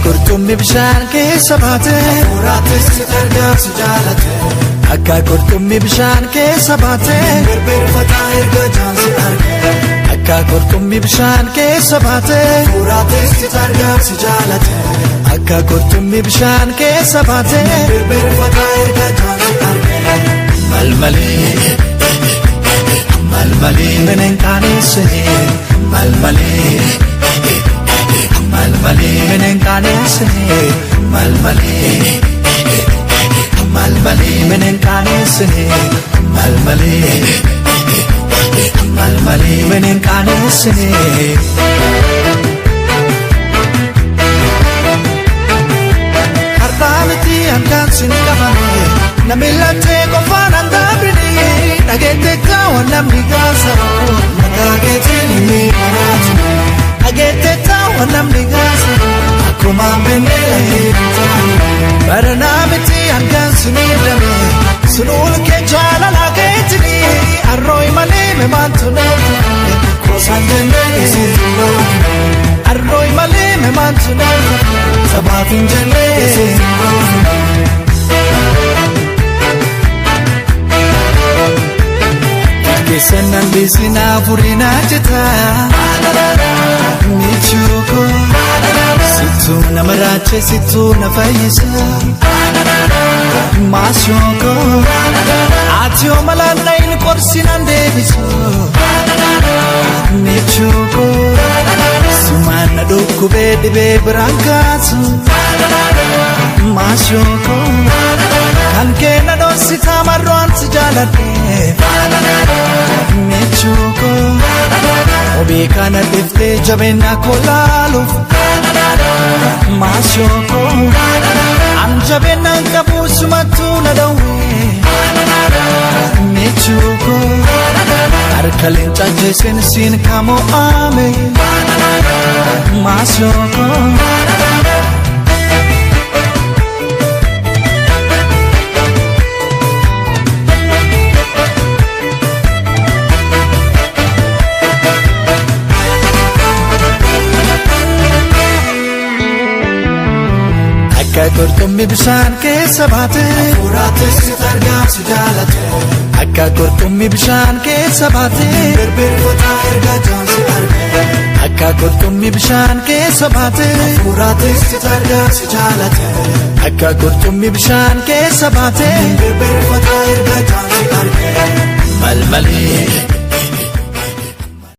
qurxummii bishaan keessa baate Hafuuraatis si argaa si jaalate Akka qurxummii bishaan keessa baate Birbirfataa erga jaansi arge Akka qurxummii bishaan keessa baate Hafuuraatis si argaa si jaalate Akka qurxummii bishaan keessa baate Birbirfataa erga jaansi arge Malmalee malmalee menen qaaneessine malmalee malmalee menen qaaneessine malmalee malmalee menen qaaneessine malmalee malmalee menen qaaneessine. Har'aa miti hangaan sin qabame namni lattee qofaan hangaafini dhageette taa'uun namni gaasa'u Maqaa keetiin inni maraatu dhageette taa'uun namni gaasa'u Akkuma beellee Baranaa miti hangaan sin miidhame sunuun kee jaalalaa keetini arrooyi malee memaantu naaf Kosaan jennee isitti looni arrooyi malee memaantu naaf Sabaaf hin jennee isitti looni Keessan nan dhiisinaa furinaa jeta Michuuko sittuu nama raache sittuu na fayyisa Maashooko ati yoo malaan dhayin qorsi nan deebisu Michuuko sumaan na dhukkubee dhibee biraan kaasu Maashooko kan kee na dhoositaa marroon si jaaladhe Michuuko obii kana dhiftee jabeenya koo laaluuf Maashooko an jabeenyaan qabu sumattuu na dhawwe Michuuko harka leencaa jeeseen siin kamo'ame Maashooko. Akka qurxummii bishaan keessa baate Hafuuraatis si argaa si jaalate Akka qurxummii bishaan keessa baate Birbirfataa erga jaansi arge Akka qurxummii bishaan keessa baate Hafuuraatis si argaa si jaalate Akka qurxummii bishaan keessa baate Birbirfataa erga jaansi arge